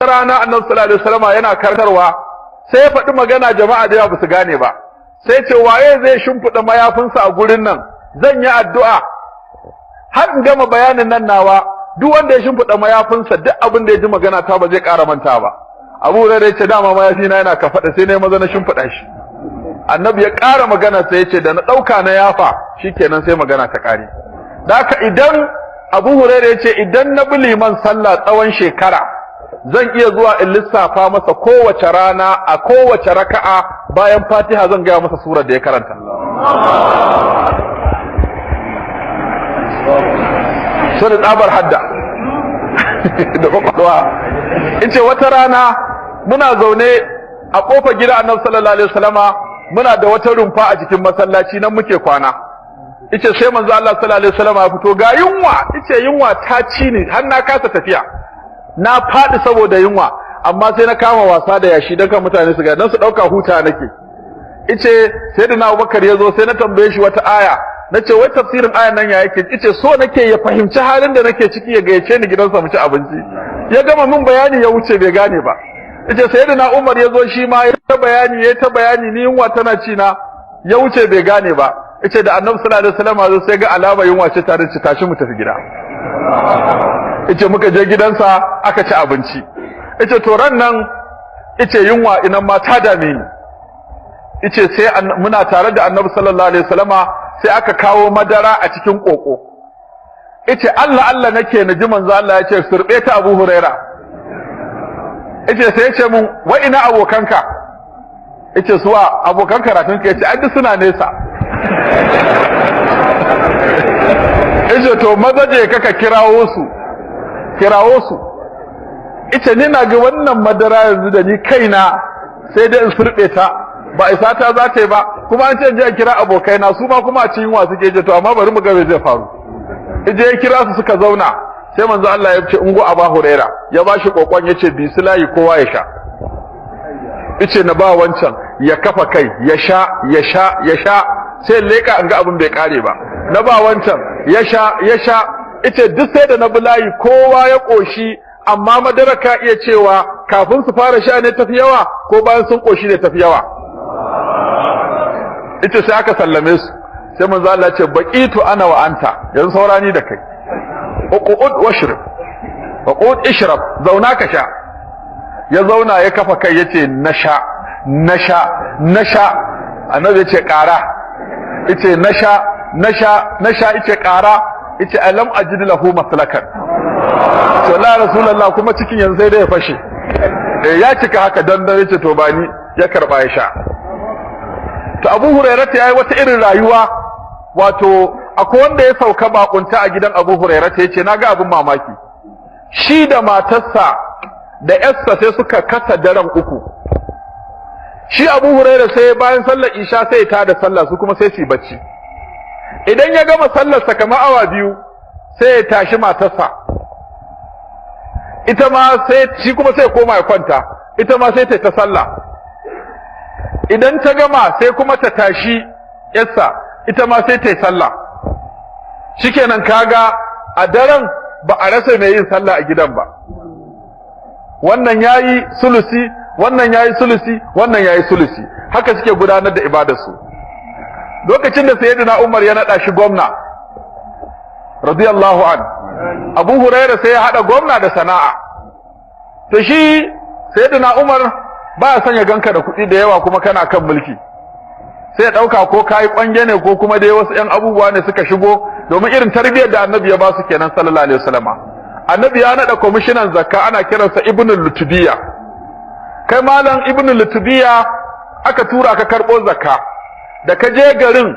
Rana Annabi sallallahu alaihi wasallama yana karantarwa, sai ya faɗi magana, jama'a da yawa ba su gane ba. Sai ce, "Waye zai shimfiɗa mayafinsa a gurin nan? Zan yi addu'a har in gama bayanin nan nawa. Duk wanda ya shimfiɗa mayafinsa, duk abin da ya ji magana ta ba zai ƙara manta ba." Abu Hurairah ya ce, "Dama mayafi na yana kafaɗa, sai na maza na shimfiɗa shi." Annabi ya ƙara magana, sai ya ce, "Da na ɗauka na yafa, shikenan sai magana ta ƙare." Da haka idan Abu Hurairah ya ce, "Idan na bi liman sallah tsawon shekara, zan iya zuwa in lissafa masa kowace rana, a kowace raka'a bayan Fatiha zan gaya masa surar da ya karanta." So da tsabar hadda da kwakwalwa. In ce wata rana muna zaune a kofar gida Annabi sallallahu alaihi wasallama, muna da wata rumfa a cikin masallaci, nan muke kwana. Ice sai manzo Allah sallallahu alaihi wasallama ya fito, ga yunwa. Ice yunwa ta ci ni har na kasa tafiya, na faɗi saboda yunwa, amma sai na kama wasa da yashi don kan mutane su ga, don su ɗauka huta nake. Ice sai da na Abubakar ya zo, sai na tambaye shi wata aya, na ce, "Wai tafsirin ayan nan ya yake?" Ice so nake ya fahimci halin da nake ciki, ya gayyace ni gidansa mu ci abinci. Ya gama min bayani ya wuce, bai gane ba. Ice sai da na Umar ya zo, shi ma ya ta bayani, ya ta bayani, ni yunwa tana ci na, ya wuce bai gane ba. Ice da Annabi sallallahu alaihi wasallam zo, sai ga alama yunwa ce tare, ci, "Tashi mu tafi gida." Ice muka je gidansa aka ci abinci. Ice to ran nan, ice yunwa inan ma ta dame ni. Ice sai muna tare da Annabi sallallahu alaihi wasallama, sai aka kawo madara a cikin koko. Ice Allah Allah nake na ji manzo Allah ya ce, "Surbe ta, Abu Huraira." Ice sai ya ce mun, "Wa ina abokanka?" Ice, "Suwa abokan karatun ka?" Yace, "Ai duk suna nesa." Ice, "To maza je ka kirawo su, kirawo su." Ice ni na ga wannan madara yanzu da ni kaina sai dai in surbe ta, ba isa ta za ta yi ba, kuma an ce je a kira abokaina, su ma kuma a cikin yunwa suke je. To amma bari mu ga me zai faru. Ije ya kira su, suka zauna. Sai manzo Allah ya ce, "Ungo, Aba Huraira." Ya bashi kokon, yace, "Bi su layi, kowa ya sha." Ice na ba wancan, ya kafa kai ya sha, ya sha, ya sha, sai leka an ga abin bai kare ba. Na ba wancan, ya sha, ya sha. Ice duk sai da na bi layi kowa ya koshi. Amma madara ka iya cewa kafin su fara sha ne tafi yawa ko bayan sun koshi ne tafi yawa? Ita sai aka sallame su. Sai manzo Allah ce, "Baqitu ana wa anta, yanzu saurani da kai. Uqud washrib, uqud ishrab, zauna ka sha." Ya zauna, ya kafa kai, yace, "Na sha, na sha, na sha." Annabi yace, "Ƙara." Yace, "Na sha, na sha, na sha." Yace, "Ƙara." Yace, "Alam ajid lahu maslakan." To la Rasulullah, kuma cikin yanzu sai dai ya fashe. Eh, ya cika haka dan dan. Yace, "To bani." Ya karba ya sha. To Abu Hurairah ta yayi wata irin rayuwa. Wato akwai wanda ya sauka bakunta a gidan Abu Hurairah, ta yace, "Naga abin mamaki." Shi da matarsa da yarsa sai suka kasa daren uku. Shi Abu Hurairah sai bayan sallar isha sai ta da sallah, su kuma sai su yi bacci. Idan ya gama sallarsa kamar awa 2, sai ya tashi matarsa, ita ma sai shi kuma sai koma ya kwanta, ita ma sai ta sallah. Idan ta gama, sai kuma ta tashi yarsa, ita ma sai ta yi sallah. Shikenan, kaga a daren ba a rasa mai yin sallah a gidan ba. Wannan yayi sulusi, wannan yayi sulusi, wannan yayi sulusi. Haka suke gudanar da ibadarsu. Lokacin da Sayyidina Umar ya nada shi gwamna, radiyallahu an, Abu Huraira sai ya hada gwamna da sana'a. To shi Sayyidina Umar ba ya son ya ganka da kuɗi da yawa kuma kana kan mulki, sai ya ɗauka ko kayi kwange ne ko kuma dai wasu ‘yan abubuwa ne suka shigo, domin irin tarbiyyar da Annabi ya ba su kenan, sallallahu alaihi wasallama. Annabi ya naɗa kwamishinan zakka, ana kiransa Ibn Lutubiya. "Kai malam Ibn Lutubiya, aka tura ka karɓo zakka. Da ka je garin,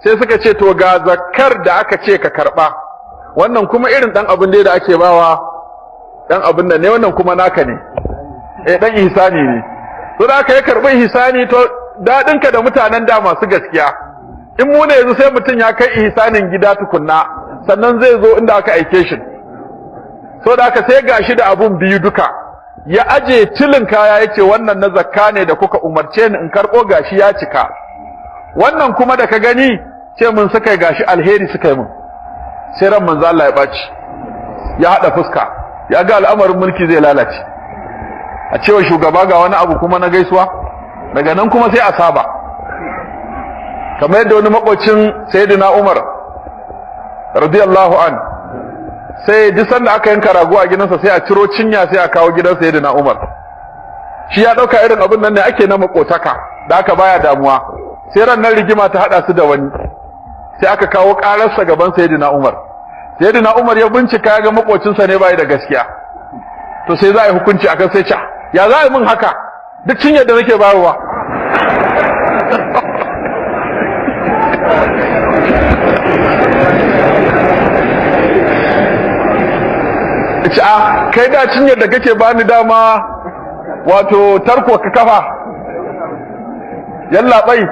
sai suka ce, to ga zakkar da aka ce ka karɓa, wannan kuma irin ɗan abin da ake bawa ɗan abin da ne, wannan kuma naka ne, eh, ɗan ihsani ne." To da aka yi karɓi ihsani. To daɗinka da mutanen da masu gaskiya, in mu ne yanzu, sai mutum ya kai ihsanin gida tukunna, sannan zai zo inda aka aike shi. So da aka sai gashi da abun biyu duka, ya aje tilin kaya, yace, "Wannan na zakka ne da kuka umarce ni in karɓo, gashi ya cika. Wannan kuma da ka gani, ce mun suka yi, gashi alheri suka yi mun." Sai ran manzo Allah ya ɓaci, ya haɗa fuska, ya ga al'amarin mulki zai lalace. A cewa shugaba ga wani abu kuma na gaisuwa, daga nan kuma sai a saba. Kamar yadda wani makocin Sayyidina Umar radiyallahu an, sai duk sanda aka yanka rago a gidansa sai a ciro cinya sai a kawo gidan Sayyidina Umar. Shi ya dauka irin abin nan ne ake na makotaka, da aka baya damuwa. Sai ran nan rigima ta hada su da wani, sai aka kawo kararsa gaban Sayyidina Umar. Sayyidina Umar ya bincika ya ga makocinsa ne bai da gaskiya. To sai za a yi hukunci akan sai ca ya za a yi min haka, duk cinyar da nake bayarwa. Ce a kai da cinyar da kake bani dama wato tarko ka kafa yalla bai.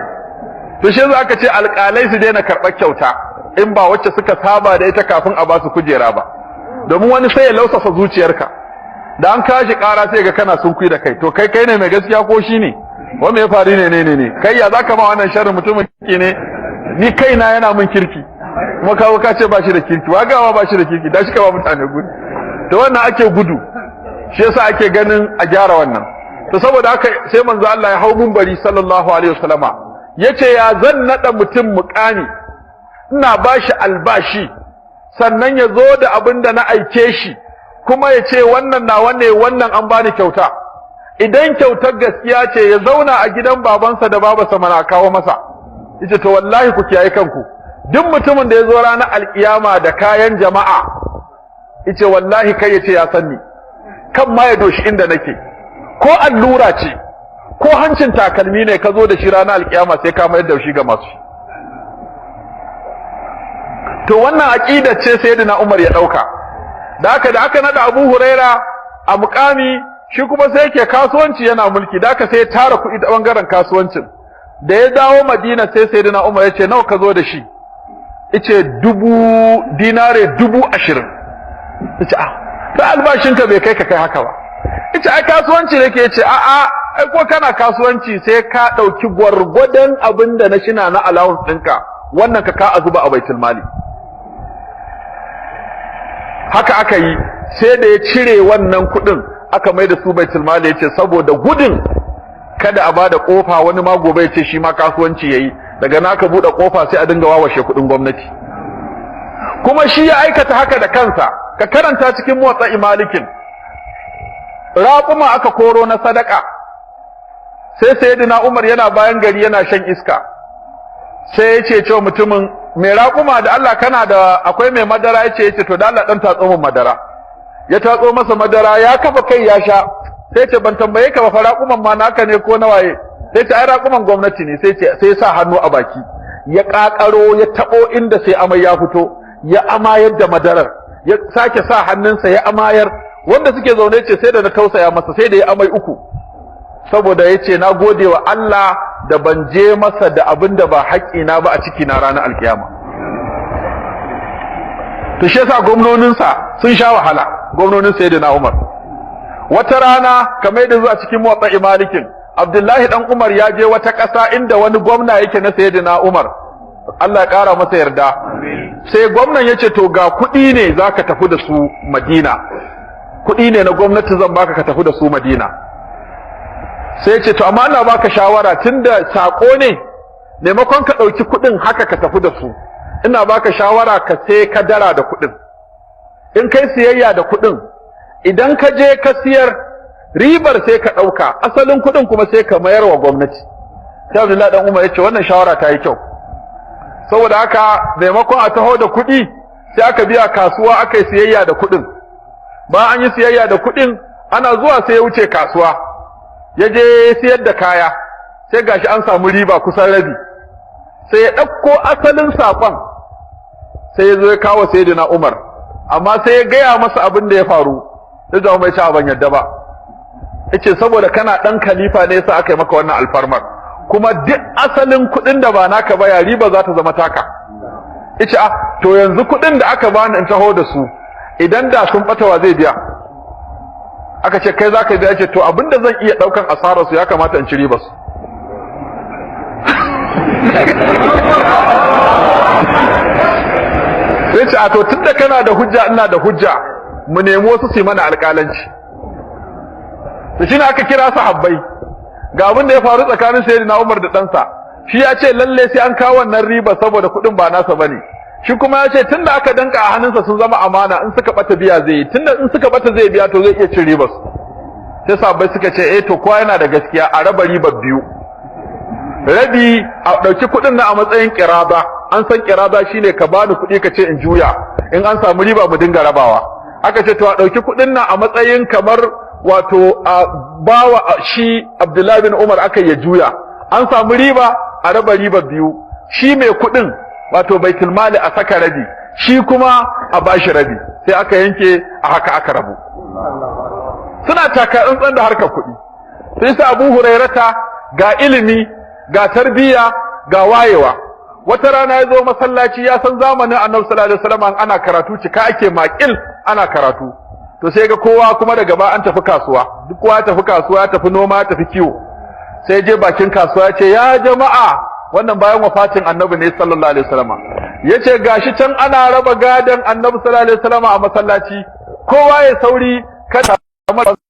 To shi za ka ce alƙalai su daina karɓar kyauta in ba wacce suka saba da ita kafin a ba su kujera ba, domin wani sai ya lausasa zuciyarka da an kashi ƙara sai ga kana sunkui da kai, to kai kai ne mai gaskiya ko shi ne wanda ya faru ne ne ne kai ya zaka ma wannan sharrin mutumin kirki ne, ni kaina yana min kirki kuma kawo ka ce ba shi da kirki, wa gawa ba shi da kirki da shi ka ba mutane gudu. To wannan ake gudu, shi yasa ake ganin a gyara wannan. To saboda haka sai manzo Allah ya hau munbari sallallahu alaihi wasallama yace ya zan nada mutum muƙami ina bashi albashi sannan ya zo da abin da na aike shi kuma ya ce wannan nawa ne, wannan an bani kyauta. Idan kyautar gaskiya ce ya zauna a gidan babansa da babarsa mana kawo masa. Yace to wallahi ku kiyaye kanku, duk mutumin da ya zo ranar alkiyama da kayan jama'a, yace wallahi kai yace ya sanni kan ma ya doshi inda nake, ko allura ce ko hancin takalmi ne ka zo da shi ranar alkiyama sai ka mayar da shi ga masu. To wannan aqida ce Sayyidina Umar ya dauka. Da haka da aka nada Abu Huraira a mukami, shi kuma sai yake kasuwanci yana mulki, da haka sai ya tara kuɗi ta bangaren kasuwancin. Da ya dawo Madina sai Sayyidina Umar ya ce nawa ka zo da shi? Yace 20,000 dinare 20,000. Yace a ta albashinka bai kai ka kai haka ba. Yace ai kasuwanci nake. Yace a a ai ko kana kasuwanci sai ka dauki gwargwadon abin da na shina na allowance ɗinka, wannan ka ka a zuba a baitul mali. Haka aka yi, sai da ya cire wannan kuɗin aka mai da su baitul mali. Yace saboda gudun kada a bada kofa wani ma gobe ya ce shi ma kasuwanci yayi, daga naka bude kofa sai a dinga wawashe kuɗin gwamnati. Kuma shi ya aikata haka da kansa, ka karanta cikin Muwatta Malikin, raƙuma aka koro na sadaka, sai Sayyidina Umar yana bayan gari yana shan iska, sai ya ce cewa mutumin mai raƙuma da Allah kana da akwai mai madara? Yace yace to da Allah dan tatso min madara. Ya tatso masa madara, ya kafa kai ya sha, sai ce ban tambaye ka ba fa raƙuman ma naka ne ko na waye? Sai ce ai raƙuman gwamnati ne. Sai ce sai sa hannu a baki ya ƙaƙaro ya tabo inda sai amai ya fito, ya amayar da madarar, ya sake sa hannunsa ya amayar. Wanda suke zaune ce sai da na tausaya masa, sai da ya amai uku, saboda ya ce na gode wa Allah da ban je masa da abin da ba haƙƙina ba a ciki na ranar alkiyama. To shi yasa gwamnoninsa sun sha wahala, gwamnonin Sayyidina Umar. Wata rana kamar yadda zuwa cikin Muwatta Malikin, Abdullahi dan Umar ya je wata ƙasa inda wani gwamna yake na Sayyidina Umar, Allah ya ƙara masa yarda. Sai gwamnan ya ce to ga kuɗi ne zaka tafi da su Madina, kuɗi ne na gwamnati zan baka ka tafi da su Madina. Sai ya ce to amma ina baka shawara, tunda sako ne, maimakon ka ɗauki kuɗin haka ka tafi da su, ina baka shawara ka sai kadara da kuɗin. In kai siyayya da kuɗin, idan ka je ka siyar, ribar sai ka ɗauka, asalin kuɗin kuma sai ka mayar wa gwamnati. Sai Abdullahi dan Umar ya ce wannan shawara ta yi kyau. Saboda haka maimakon a taho da kuɗi, sai aka biya kasuwa aka yi siyayya da kuɗin. Ba an yi siyayya da kuɗin, ana zuwa sai ya wuce kasuwa ya je siyar da kaya, sai gashi an samu riba kusan rabi. Sai ya ɗauko asalin saƙon sai ya zo ya kawo Sayyidina Umar, amma sai ya gaya masa abin da ya faru. Sai da Umar ya ce ban yadda ba, yace saboda kana ɗan khalifa ne yasa aka yi maka wannan alfarmar, kuma duk asalin kuɗin da ba naka ba ya riba za ta zama taka. Yace ah to yanzu kuɗin da aka bani in taho da su, idan da sun ɓata wa zai biya? Aka ce kai zaka biya. Ce to abinda zan iya ɗaukan asarar su ya kamata in ci riba su. Sai ce a to tunda kana da hujja ina da hujja, mu nemi wasu su yi mana alƙalanci. To shine aka kira sahabbai, ga abin da ya faru tsakanin Sayyidina Umar da ɗansa. Shi ya ce lalle sai an kawo wannan riba saboda kuɗin ba nasa bane. Shi kuma ya ce tunda aka danka a hannunsa sun zama amana, in suka bata biya zai yi. Tunda in suka bata zai biya, to zai iya cin ribar su. Sai sahabbai suka ce, "Eh, to kowa yana da gaskiya, a raba ribar biyu. Rabi a ɗauki kuɗin na a matsayin kiraba." An san kiraba shine ka bani kuɗi ka ce in juya, in an samu riba mu dinga rabawa. Aka ce to a ɗauki kuɗin nan a matsayin kamar wato a bawa shi Abdullahi bin Umar aka ya juya, an samu riba a raba riba biyu. Shi mai kuɗin, wato baitul mali, a saka rabi, shi kuma a bashi rabi. Sai aka yanke a haka aka rabu. Suna taka tsantsan da harkar kuɗi. Sai sa Abu Hurairata ga ilimi, ga tarbiyya, ga wayewa. Wata rana ya zo masallaci, ya san zamanin Annabi sallallahu alaihi wasallam ana karatu, cika ake makil ana karatu. To sai ga kowa kuma daga ba an tafi kasuwa, duk kowa tafi kasuwa, ya tafi noma, ya tafi kiwo. Sai je bakin kasuwa ya ce, "Ya jama'a," wannan bayan wafatin Annabi ne sallallahu alaihi wasallam, yace, "Gashi can ana raba gadon Annabi sallallahu alaihi wasallam a masallaci, kowa ya sauri kada